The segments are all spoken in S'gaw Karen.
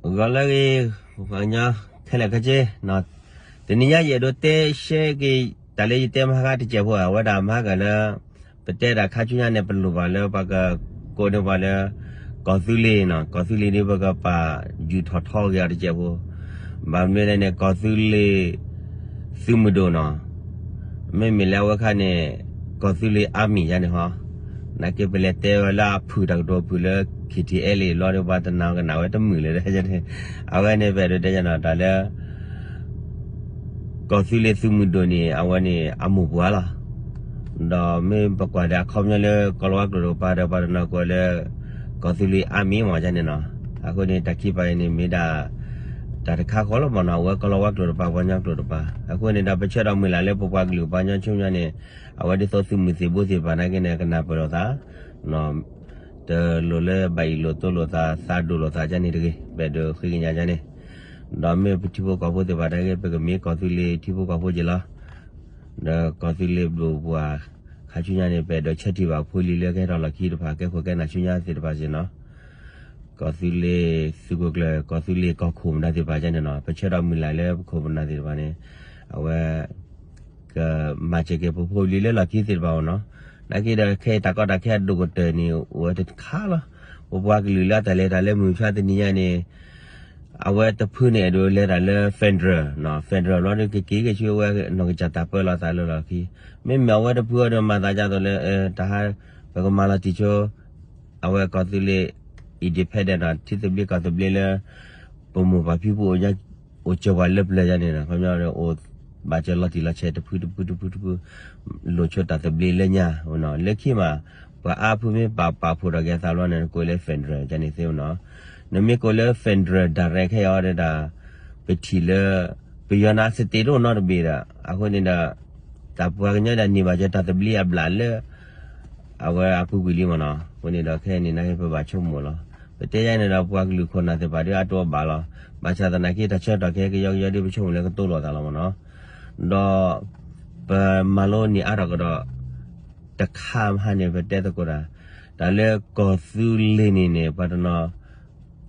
ဂီၤလၢအဂ့ၤ, ပှၤကညီခဲလၢာ်ခဲဆ့, တနံၤညါယအဲၣ်ဒိးတဲရှဲက့ၤ တၢ်လၢယတဲမဟါခါတစဲးဖိ အဝဲဒၣ်မဟါကလၢ ပတဲဒၣ်ခါဆူညါန့ၣ် ပလိၣ်ဘၣ်လၢပှၤကကိးန့ၢ်ပှၤလၢ ကီၢ်သူလ့ၤနီၤ, ကီၢ်သူလ့ၤဒ်ပကပာ်ယူၢ်ထီၣ်ထီက့ၤအီၤတစဲးဖိ, ဘၣ်မနုၤလဲၣ်န့ၣ် ကီၢ်သူလ့ၤ သုးမုၢ်ဒိၣ်နီၤ, မ့မ့ၢ်လၢအဝဲခါန့ၣ် ကီၢ်သူလ့ၤ army ယါန့ၣ်ဟီ, နာ်က့ပလဲၤတဲဝဲလၢအဖုၣ်တၢ်ကတိၤဖုၣ်လၢ K T L လီၤဒီး ပှၤတနာ်ကနၣ်ဝဲတမုာ်လၢၤ, အဝဲန့ၣ်ပအဲၣ်ဒိးတဲယါနီၤ တၢ်လၢ ကီၢ်သူလ့ၤသုးမုၢ်ဒိၣ်န့ၣ် အဝဲန့ၣ်အမိၢ်ပှၢ်လီၤ. ဒီးမ့ၢ်ပကွၢ်ဒီးအခီပညီလၢ ကီၢ်လီၤဝါကျိာ်တကပၤဒီး ပှၤတနီၤကိးလၢ ကီၢ်သူလ့ၤ army မ့ၢ်ယါန့ၣ်နီၤ, အဃိန့ၣ် တၢ်ခံပာ်အံၤန့ၣ်မ့ၢ်ဒၣ် တၢ်တခါဃီလီၤမ့ၢ်နီၤ, အဝဲကီၢ်လီၤဝါကျိာ်တကပၤ ပှၤကညီကျိာ်တကပၤ, အဃိန့ၣ်ဒီး ပဆၢဒီးမုၢ်လၢ်လၢပပှၤကလုာ်ပှၤကညီဆူညါန့ၣ် အဝဲဒ်သိးသုးမုၢ်သံၣ်ဘိသ့ၣ်တဖၣ်နာ်က့န့ၣ် ကနၢ်ပၢၢ်လိာ်သး တလိၣ်လၢဘၣ်အ့ၣ်လိာ်တိလိာ်သး သးဒိၣ်လိာ်သးယါန့ၣ်တဂ့ၤ, ပအဲၣ်ဒိးဃ့ကညးယါန့ၣ်, ဒီးမ့ၢ်ပထံဖိကီၢ်ဖိသ့ၣ်တဖၣ်နာ်က့ ပကမ့ၢ်ကီၢ်သူလ့ၤထံဖိကီၢ်ဖိက့ၤလီၤ. ဒီးကီၢ်သူလ့ၤဘျိၣ်ပှၤ ခါဆူညါန့ၣ် ပအဲၣ်ဒိးဆၢထံၣ်ဘၣ်ဖိလံၤလၢကဟဲထီၣ်လီၢ်ခံတဖၣ် ကဲခိၣ်ကဲနၢ်ဆူညါသ့ၣ်တဖၣ်စ့ၢ်နီၤ, ကီၢ်သူလ့ၤသုးခိၣ်ကျၢၢ် ကီၢ်သူလ့ၤကီၢ်ခိၣ်မတၤသ့ၣ်တဖၣ်ယါန့ၣ်နီၤ, ပဆၢဒီးမုၢ်လၢ်လၢပခိၣ်ပနၢ်သ့ၣ်တဖၣ်န့ၣ် အဝဲ ကမၤစၢၤက့ၤပဖိပလံၤလၢလီၢ်ခံသ့ၣ်တဖၣ်အအိၣ်နီၤ, နာ်က့ဒီးခဲအံၤတၢ်ကီတၢ်ခဲအဒိၣ်ကတၢၢ်န့ၣ် အိၣ်ဝဲတခါလီၤ, ပပှၤကလုာ်လၢအတၢ်လဲၤတၢ်လၢမုၢ်မဆါတနံၤညါန့ၣ် အဝဲတဖုန့ၣ် အဲၣ်ဒိးလဲၤတၢ်လၢ federal နီၤ, federal လီၤဒီး ကက့ၤက့ၤဆူအဝဲနီၢ်ကစၢ်တၢ်ပၢလီၤသးလၢလီၢ်ခံ, မ့မ့ၢ်အဝဲတဖုအံၤဒီး မၤသးဒ်သိးလၢ တၢ်ဟး ပကမၤလီၤတံၢ်ဆိ အဝဲကီၢ်သူလ့ၤ independent နီၤ, ထံသဘျ့ကီၢ်သဘျ့လၢ ပမိၢ်ပၢ်ဖံဖုအိၣ် အိၣ်စၢၤပှၤလၢပျၢၤယါန့ၣ်နီၤ, ခီပညီဒီး အိၣ်ဘၣ်စၢၤလီၤတံၢ်လီၤဆဲးတဖုတဖုတဖုတဖု လိၣ်ဆိတၢ်သဘျ့လၢညါနီၤ, လၢခံမး ပှၤအါဖုမ့ၢ်ပာ်ပာ်ဖှိၣ်ထီၣ်က့ၤအသးဘျီန့ၣ် ကိးလၢ federal ယါန့ၣ်သ့နီၤ, နမ့ၢ်ကိးလၢ federal direct ခဲအံၤအီၤဒီး ပထံၣ်လၢ ပယီၤန့ၣ် state တအိၣ်နီတဘ့ၣ်ဒီး အဃိန့ၣ်ဒီး တၢ်ပှၤကညီဒၣ်န့ၢ်ဘၣ်စၢၤတၢ်သဘျ့အဘျးလၢ အဝဲအပူၤကွံာ်လံမ့ၢ်နီၤ, အဃိန့ၣ်ဒီးခဲအံၤန့ၣ်နာ်က့ပဘၣ်ဆိကမိၣ်လီၤ, ပတဲယါန့ၣ်ဒီး ပှၤကလုာ်ခိၣ်နၢ်သ့ၣ်တဖၣ်ဒီးအတအိၣ်ဘၣ်လီၤ, ဘၣ်ဆၣ်သနာ်က့တၢ်ဆၢကတီၢ်ခဲအံၤကယီကယီဒီး ပဆိကမိၣ်လၢကတိလိာ်သးလီၤမ့ၢ်နီၤ, ဒီး ပမၤလိန့ၢ်အါထီၣ်ကဒီး တခါမဟါန့ၣ် ပတဲသကိးတၢ်, တၢ်လၢကီၢ်သူလ့ၤန့ၣ်န့ၣ် ပှၤတနီၤ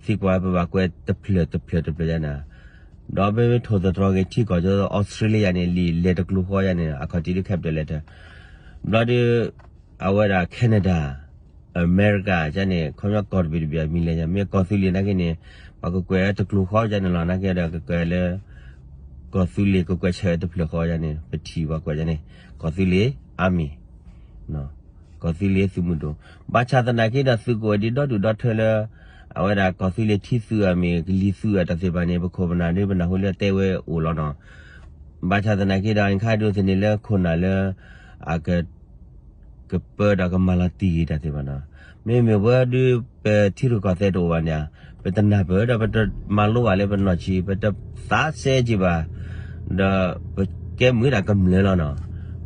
သံကွၢ်ပဘၣ်ကွဲးတဖျၢၣ်တဖျၢၣ်တဖျၢၣ်ယါန့ၣ်, ဒီးမ့မ့ၢ်ထိၣ်သတြီၤက့ၤထံကီၢ် ကၠီ Australia န့ၣ် လံာ်လဲၤတကျိၤဃီယါန့ၣ် အခီၣ်ထံးဒ် capital letter ဘျီဒီး အဝဲဒၣ် Canada, America ယါန့ၣ် ခီပညီကီၢ်တဘ့ၣ်တဘ့ၣ်အမံၤလဲၣ်ယါ, မ့ၢ်ကီၢ်သူလ့ၤနာ်က့န့ၣ် ပှၤကကွဲးဝဲတကျိၤဃီယါန့ၣ်လီၤ, နာ်က့ဒီးကကွဲးလၢ ကီၢ်သူလ့ၤကကွဲးဆၢဝဲတဖျၢၣ်ဃီယါန့ၣ် ပထံၣ်ပှၤကွဲးယါန့ၣ် ကီၢ်သူလ့ၤ army ကီၢ်သူလ့ၤသုးမုၢ်ဒိၣ်, ဘၣ်ဆၣ်သနာ်က့ဒီးသုးကအိၣ်ဒံးဒီဒူၣ်ဒီထၢလၢ အဝဲဒၣ်ကီၢ်သူလ့ၤထံသုးအမံၤ ကလံၤသုးအတၢ်သ့ၣ်တဖၣ်န့ၣ် ပခိၣ်ပနၢ်ဒ်ပနၢ်ဟူလၢတဲဝဲအိၣ်လီၤနီၤ, ဘၣ်ဆၣ်သနာ်က့ဒီး အခါဒိးသန့ၤလၢခိၣ်နၢ်လၢ အက ကပၢဒီးကမၤလီၤတံၢ်တၢ်သ့ၣ်တဖၣ်နီၤ, မ့မ့ၢ်ဝဲဒုးပထံရူၢ်ကီၢ်သဲးတအိၣ်ဘၣ်န့ၣ် ပတနၢ်ပၢၢ်ဒီးပတမၤလိဘၣ်လၢပနီၢ်ဆံး ပတသးစဲက့ၤဘၣ် ဒီးပကဲမုာ်ဒၣ်ကမျၢၢ်လီၤနီၤ,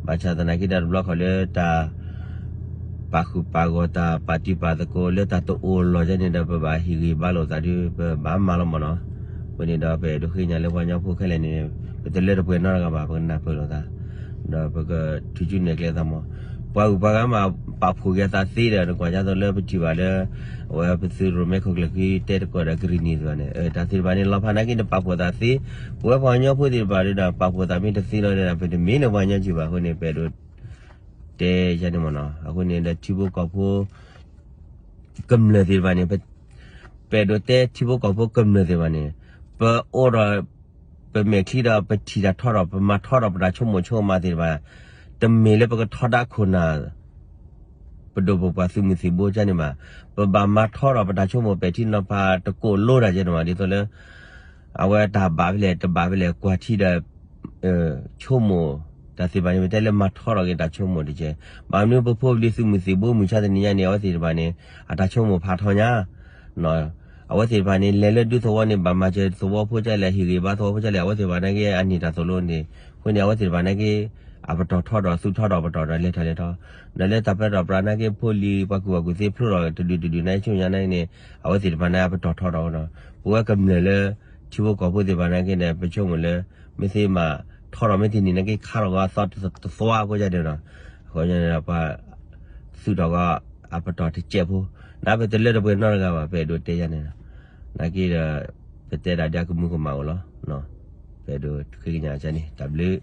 ဘၣ်ဆၣ်သနာ်က့ဒီးတဘျီခီၣ်လၢတၢ် ပာ်ဃုာ်ပာ်ဂီၢ်တၢ် ပာ်တံၤပာ်သကိးလၢတၢ်တအိၣ်လီၤယါန့ၣ်ဒီး ပဘၣ်ဟ့ၣ်ဂံၢ်ဘါလိာ်သးဒီး ပဘၣ်မၤလီၤမ့ၢ်နီၤ, အဃိန့ၣ်ဒီး ပအဲၣ်ဒိးဃ့ကညးလၢပှၤကညီဖိခဲလၢာ်န့ၣ် ပတလၢတပှဲၤနီတဂၤဘၣ် ပကနၢ်ပၢၢ်လိာ်သး ဒီးပကထုးစုနဲၣ်ကျဲသးမး, ပှၤဂုၤပှၤဂၤမးပာ်ဖှိၣ်က့ၤအသးသ့ဒီး နကွၢ်ဒ်သိးလၢပထံၣ်ဘၣ်လၢ အဝဲပသုးရိၣ်မဲခိၣ်ကျၢၢ်ခံတဲသကိးဒီးကရံၣ်နံၤသ့ၣ်တဖၣ်န့ၣ် တၢ်သ့ၣ်တဖၣ်န့ၣ် လီၤဖးနာ်က့ဒီးပာ်ဖှိၣ်သးသ့, ပဝဲပှၤကညီဖိသ့ၣ်တဖၣ်ဒီး ပာ်ဖှိၣ်သးမ့ၢ်တသ့လီၤဒီး ပတမ့ၢ်လၢပှၤကညီက့ဘၣ်အဃိန့ၣ် ပအဲၣ်ဒိး တဲယါန့ၣ်မ့ၢ်နီၤ, အဃိန့ၣ်ဒီးထံဖိကီၢ်ဖိ ကမျၢၢ်သ့ၣ်တဖၣ်န့ၣ် ပအဲၣ်ဒိးတဲထံဖိကီၢ်ဖိကမျၢၢ်သ့ၣ်တဖၣ်န့ၣ် ပအိၣ်ဒီး ပမဲာ်ချံဒီး ပထံၣ်တၢ်ထီထီၣ် ပမၤထီထီၣ်ပတၢ်ဆိကမိၣ်ဆိကမးသ့ၣ်တဖၣ် တမ့ၢ်လၢပကထီဒါခိၣ်နၢ် ပဒိၣ်ပပှၢ်သုးမုၢ်သံၣ်ဘိကန့ၣ်ဘၣ်, ပဘၣ်မၤထီထီၣ်ပတၢ်ဆိကမိၣ်ပဲာ်ထံနီၤဖးတကိးလိတၢ်ကန့ၣ်မး ဒ်သိးလၢ အဝဲတၢ်ဘၣ်ဖဲလဲၣ် တဘၣ်ဖဲလဲၣ် ကွၢ်ထံဒီး ဆိကမိၣ်တၢ်သ့ၣ်တဖၣ်န့ၣ် ပတဲလၢမၤထီထီၣ်က့ၤတၢ်ဆိကမိၣ်တက့ၢ်. ဘၣ်မနုၤပဖိပလံၤသုးမုၢ်သံၣ်ဘိမုၢ်ဆါတနံၤညါန့ၣ် အဝဲသ့ၣ်တဖၣ်န့ၣ် အတၢ်ဆိကမိၣ်ဖးထီညါ အဝဲသ့ၣ်တဖၣ်န့ၣ် လဲၤလၢဒူသဝီန့ၣ် ဘၣ်မၤစၢၤသဝီဖိကလဲၣ် ဟ့ၣ်ဂံၢ်ဘါသဝီဖိကလဲၣ် အဝဲသ့ၣ်တဖၣ်နာ်က့ အန့ၢ်တၢ်သိၣ်လိန့ၣ် အဃိန့ၣ် အဝဲသ့ၣ်တဖၣ်နာ်က့ အပတီၢ်ထီထီၣ် သူၣ်ထီထီၣ်ပတီၢ်ဒီးလဲၤထီၣ်လဲၤထီၣ် ဒီးလၢတၢ်ပၢတၢ်ပြးနာ်က့ ဖိလံၤပှၤကူၣ်ဘၣ်ကူၣ်သ့ဖျိထီၣ်တဒုတဒုနာ်က့ ဆိကမိၣ်ညါနာ်က့န့ၣ် အဝဲသ့ၣ်တဖၣ်န့ၣ် အပတီၢ်ထီထီၣ်ဒီး ပဝဲကမျၢၢ်လၢ ထံဖိကီၢ်ဖိသ့ၣ်တဖၣ်နာ်က့န့ၣ် ပဆိကမိၣ်လၢ မ့ၢ်သ့မး ထီထီၣ်မ့ၢ်တန့ၢ်နာ်က့ ခါထီၣ်ကီးအသီတသွါဖိကန့ၣ်ဒီး အဃိန့ၣ်ဒီး ပှၤသူၣ်ထီၣ်ကီးအပတီၢ်တစဲးဖိ နပတလၢတပှဲၤနီတဂၤဘၣ် ပအဲၣ်ဒိးတဲယါန့ၣ် နာ်က့ဒီး ပတဲဒၣ်ဒ်အကမူၤကမၣ်အိၣ်လီၤ. ပအဲၣ်ဒိးဃ့ကညးကန့ၣ် တၢ်ဘျုး